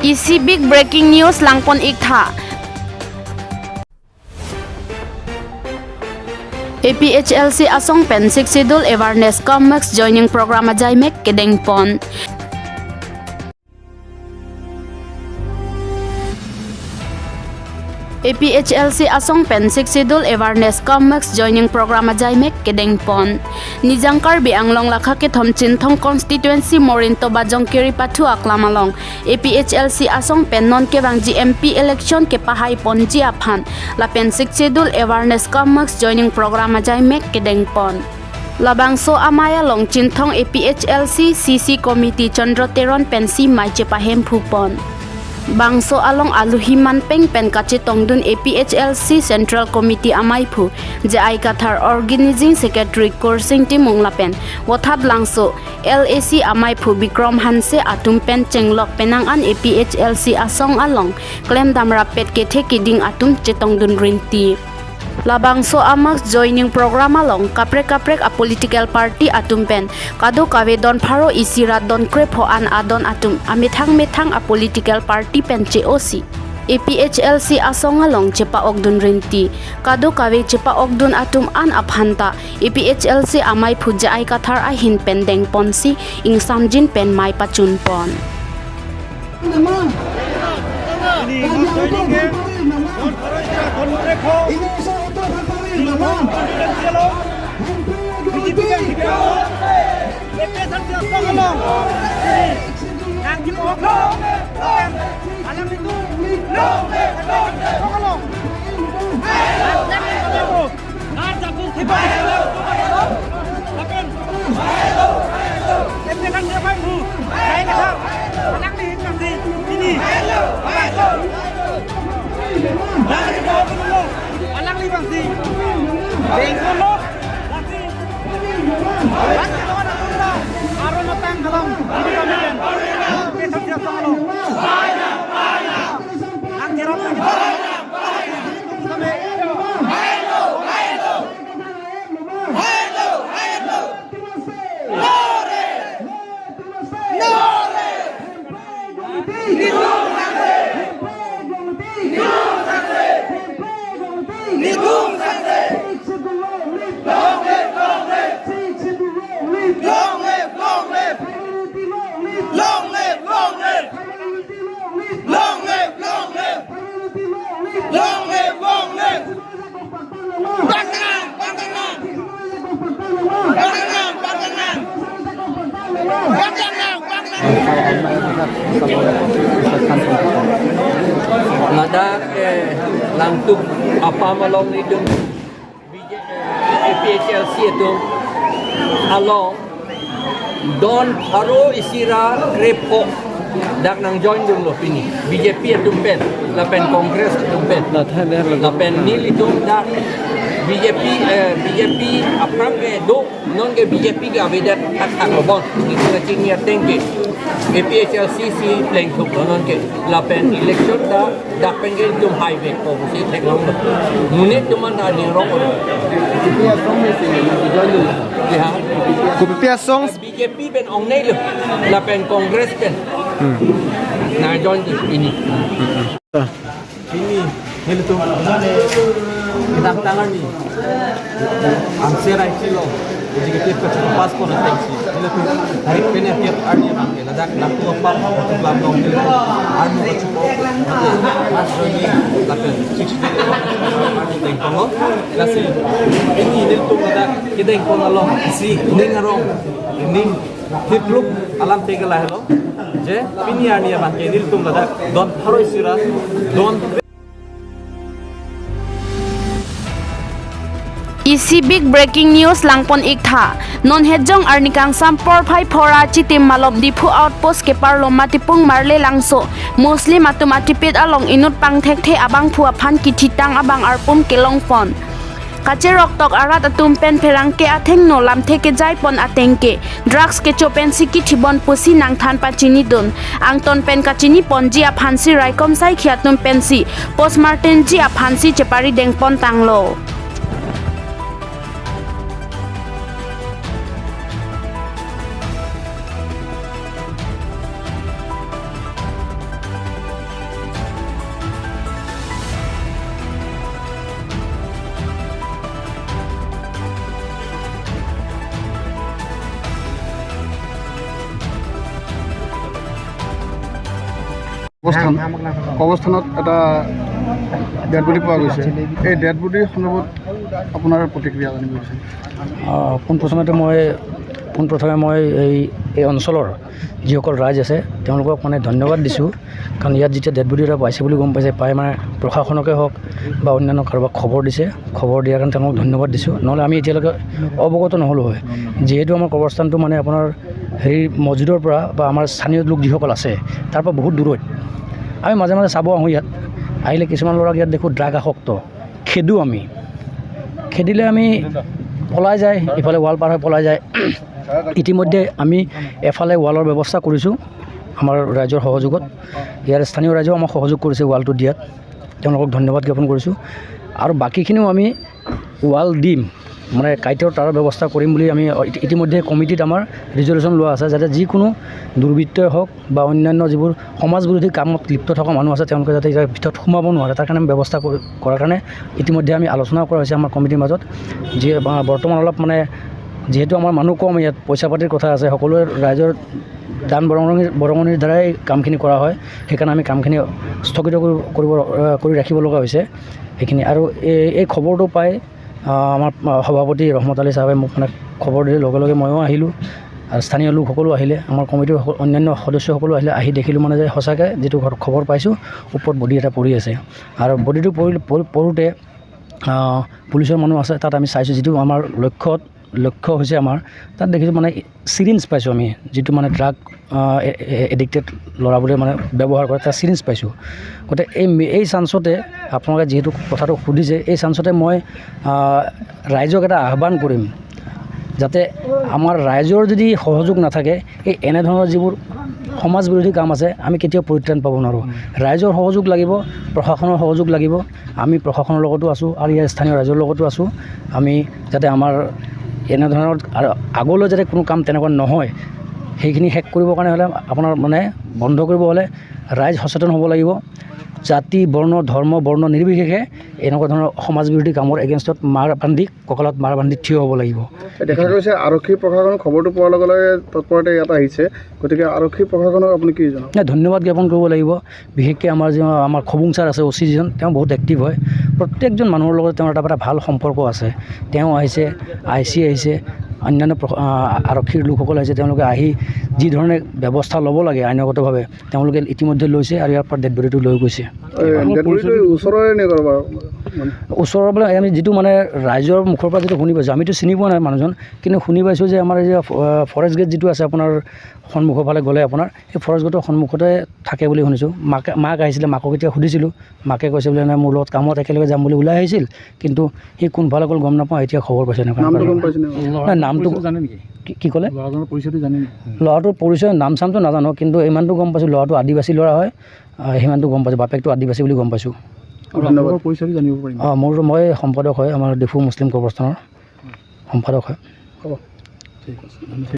EC big breaking news langpon iktha. APHLC asong pen six schedule awareness comics joining program ajai mek kedeng pon. APHLC asong pen six schedule awareness comics joining program ajai mek kedeng pon. Nijangkar bi anglong lakha ke thomchin thong constituency morin to bajong kiri pathu aklamalong. APHLC asong pen non ke bang GMP election ke pahai pon ji aphan. La pen six schedule awareness comics joining program ajai mek kedeng pon. Labangso amaya long chinthong APHLC CC committee Chandra Teron pensi mai chepahem phupon. Bangso along aluhiman peng pen kachi tongdun APHLC Central Committee amai phu je ai kathar organizing secretary coursing ti monglapen wathap langso LAC amai phu Bikram Hanse atum pen chenglok penang an APHLC asong along klem damra pet ke theki ding atum chetongdun rinti. Labangso amak joining program along kaprek kaprek a political party atum pen kado kawe don pharo isira don krepho an adon atum amithang methang a political party pen choc APHLC asong along chepa okdun rinti kado kawe chepa okdun atum an aphanta APHLC amai phuja ai kathar a hin pen deng ponsi ing samjin pen mai pachun pon. Nadak langtuk apa malong itu APHLC itu along don haro isira krepo dak nang join dum lo pini BJP itu pen lapen Kongres itu pen lapen nil itu dak BJP BJP aprang ke do non ke BJP ke avedat tak tak lobon itu ngacingnya tengke APHLC si pleng thuk non ke lapen election da dak pen ke tum highway ko si thek long mune tuman da ni rong ko BJP pen ong nei lo lapen Kongres pen na join ini ini nil tu kita tangan ni amser ai lo executive ka pass ko na thanks nil tu hari pen tiap arni bangke ladak naktu apa tu blam long nil arni ko chupo mas joini lapen 60 arni deng kongo lasi ini nil tu ladak kideng kongo long si ning arong ning hipluk alam tegala hello je pini arni bangke nil tu ladak don pharoi sira don. EC big breaking news langpon iktha non hejong arnikang sampor phai phora chitim malom diphu outpost ke parloma tipung marle langso muslim atum atipit along inut pangthek the abang phua phan ki thitang abang arpum kelong pon kache rok tok arat atum pen pherang ke atheng no lamthe ke jai pon atengke drugs ke chopen si ki thibon pusi nang than pa chini dun angton pen kachini ponji a phansi raikom sai khiatum pensi postmortem ji a phansi chepari dengpon tanglo. অৱস্থানত এটা dead body পোৱা গৈছে। এই dead বডিৰ সন্দৰ্ভত আপোনাৰ প্ৰতিক্ৰিয়া জানিব বিচাৰিম। পোনপ্ৰথমে মই এই এই অঞ্চলৰ যিসকল ৰাইজ আছে, তেওঁলোকক মানে ধন্যবাদ দিছোঁ। কাৰণ ইয়াত যেতিয়া ডেড বডি এটা পাইছে বুলি গম পাইছে, পাই মানে প্ৰশাসনকে হওক বা অন্যান্য কাৰোবাক খবৰ দিছে। খবৰ দিয়াৰ কাৰণে তেওঁলোকক ধন্যবাদ দিছোঁ। নহ'লে আমি এতিয়ালৈকে অৱগত নহ'লোঁ হয়। যিহেতু আমাৰ কবৰস্থানটো মানে আপোনাৰ হেৰি মছজিদৰ পৰা বা আমাৰ স্থানীয় লোক যিসকল আছে, তাৰ পৰা বহুত দূৰৈত। আমি মাজে মাজে চাব আহোঁ। ইয়াত আহিলে কিছুমান ল'ৰাক ইয়াত দেখোঁ ড্ৰাগ আসক্ত। খেদোঁ আমি, খেদিলে আমি পলাই যায়, ইফালে ৱাল পাৰ হৈ পলাই যায়। ইতিমধ্যে আমি এফালে ৱালৰ ব্যৱস্থা কৰিছোঁ আমাৰ ৰাইজৰ সহযোগত। ইয়াৰ স্থানীয় ৰাইজেও আমাক সহযোগ কৰিছে ৱালটো দিয়াত, তেওঁলোকক ধন্যবাদ জ্ঞাপন কৰিছোঁ। আৰু বাকীখিনিও আমি ৱাল দিম, মানে কাঁইটৰ তাৰৰ ব্যৱস্থা কৰিম বুলি আমি ইতিমধ্যে কমিটিত আমাৰ ৰিজলিউশ্যন লোৱা আছে, যাতে যিকোনো দুৰ্বৃত্তই হওক বা অন্যান্য যিবোৰ সমাজ বিৰোধী কামত লিপ্ত থকা মানুহ আছে, তেওঁলোকে যাতে ইয়াৰ ভিতৰত সোমাব নোৱাৰে, তাৰ কাৰণে আমি ব্যৱস্থা কৰাৰ কাৰণে ইতিমধ্যে আমি আলোচনাও কৰা হৈছে আমাৰ কমিটিৰ মাজত। যি বৰ্তমান অলপ মানে যিহেতু আমাৰ মানুহ কম ইয়াত, পইচা পাতিৰ কথা আছে, সকলোৱে ৰাইজৰ দান বৰঙণিৰ দ্বাৰাই কামখিনি কৰা হয়। সেইকাৰণে আমি কামখিনি স্থগিত কৰি ৰাখিব লগা হৈছে সেইখিনি। আৰু এই খবৰটো পাই আমাৰ সভাপতি ৰহমত আলী চাহাবে মোক মানে খবৰ দিলে, লগে লগে ময়ো আহিলোঁ আৰু স্থানীয় লোকসকলো আহিলে, আমাৰ কমিটিৰ অন্যান্য সদস্যসকলো আহিলে। আহি দেখিলোঁ মানে যে সঁচাকৈ যিটো খবৰ পাইছোঁ, ওপৰত বডি এটা পৰি আছে। আৰু বডিটো পৰোঁতে পুলিচৰ মানুহ আছে তাত। আমি চাইছোঁ, যিটো আমাৰ লক্ষ্য হৈছে আমাৰ, তাত দেখিছোঁ মানে চিৰিঞ্জ পাইছোঁ আমি, যিটো মানে ড্ৰাগ এডিক্টেড ল'ৰাবোৰে মানে ব্যৱহাৰ কৰে, তাৰ চিৰিঞ্জ পাইছোঁ। গতিকে এই চান্সতে আপোনালোকে যিহেতু কথাটো সুধিছে, এই চান্সতে মই ৰাইজক এটা আহ্বান কৰিম, যাতে আমাৰ ৰাইজৰ যদি সহযোগ নাথাকে, এই এনেধৰণৰ যিবোৰ সমাজ বিৰোধী কাম আছে, আমি কেতিয়াও পৰিত্ৰাণ পাব নোৱাৰোঁ। ৰাইজৰ সহযোগ লাগিব, প্ৰশাসনৰ সহযোগ লাগিব। আমি প্ৰশাসনৰ লগতো আছোঁ আৰু ইয়াৰ স্থানীয় ৰাইজৰ লগতো আছোঁ। আমি যাতে আমাৰ এনেধৰণৰ আৰু আগলৈ যাতে কোনো কাম তেনেকুৱা নহয়, সেইখিনি শেষ কৰিবৰ কাৰণে হ'লে, আপোনাৰ মানে বন্ধ কৰিব হ'লে ৰাইজ সচেতন হ'ব লাগিব। জাতি, বৰ্ণ, ধৰ্ম, বৰ্ণ নিৰ্বিশেষে এনেকুৱা ধৰণৰ সমাজ বিৰোধী কামৰ এগেইনষ্টত মাৰ বান্ধি, কঁকালত মাৰ বান্ধি থিয় হ'ব লাগিব। দেখা গৈছে আৰক্ষী প্ৰশাসনৰ খবৰটো পোৱাৰ লগে লগে তৎপৰতে ইয়াত আহিছে। গতিকে আৰক্ষী প্ৰশাসনক আপুনি কি জনাব? নাই, ধন্যবাদ জ্ঞাপন কৰিব লাগিব। বিশেষকৈ আমাৰ যি আমাৰ খবুং ছাৰ আছে, অ' চি যিজন, তেওঁ বহুত এক্টিভ হয়। প্ৰত্যেকজন মানুহৰ লগত তেওঁৰ এটা এটা ভাল সম্পৰ্ক আছে। তেওঁ আহিছে, I C আহিছে, অন্যান্য আৰক্ষীৰ লোকসকল আহিছে। তেওঁলোকে আহি যি ধৰণে ব্যৱস্থা ল'ব লাগে আইনগতভাৱে, তেওঁলোকে ইতিমধ্যে লৈছে আৰু ইয়াৰ পৰা ডেড বডিটো লৈ গৈছে। ডেড বডিটো ওচৰৰে নে কাৰোবাৰ? ওচৰৰ বোলে। আমি যিটো মানে ৰাইজৰ মুখৰ পৰা যিটো শুনি পাইছোঁ, আমিতো চিনি পোৱা নাই মানুহজন, কিন্তু শুনি পাইছোঁ যে আমাৰ এই যে ফৰেষ্ট গেট যিটো আছে আপোনাৰ সন্মুখৰ ফালে গ'লে, আপোনাৰ সেই ফৰেষ্ট গেটৰ সন্মুখতে থাকে বুলি শুনিছোঁ। মাক আহিছিলে, মাকক এতিয়া সুধিছিলোঁ, মাকে কৈছে বোলে নাই, মোৰ লগত কামত একেলগে যাম বুলি ওলাই আহিছিল, কিন্তু সি কোনফালে গ'ল গম নাপাওঁ, এতিয়া খবৰ পাইছে এনেকুৱা। নামটো গম পাইছে নে? নাই, নামটো জানে নেকি? কি ক'লে? ল'ৰাজনৰ পৰিচয়টো জানে নেকি? ল'ৰাটোৰ পৰিচয়, নাম চামটো নাজানো, কিন্তু ইমানটো গম পাইছোঁ ল'ৰাটো আদিবাসী ল'ৰা হয়। সিমানটো গম পাইছোঁ, বাপেকটো আদিবাসী বুলি গম পাইছোঁ। ধন্যবাদ। আপোনালোকৰ পৰিচয়টো জানিব পাৰিম? অঁ, মই সম্পাদক হয়, আমাৰ ডিফু মুছলিম কবৰস্থানৰ সম্পাদক হয়। হ'ব। ঠিক আছে, ধন্যবাদ।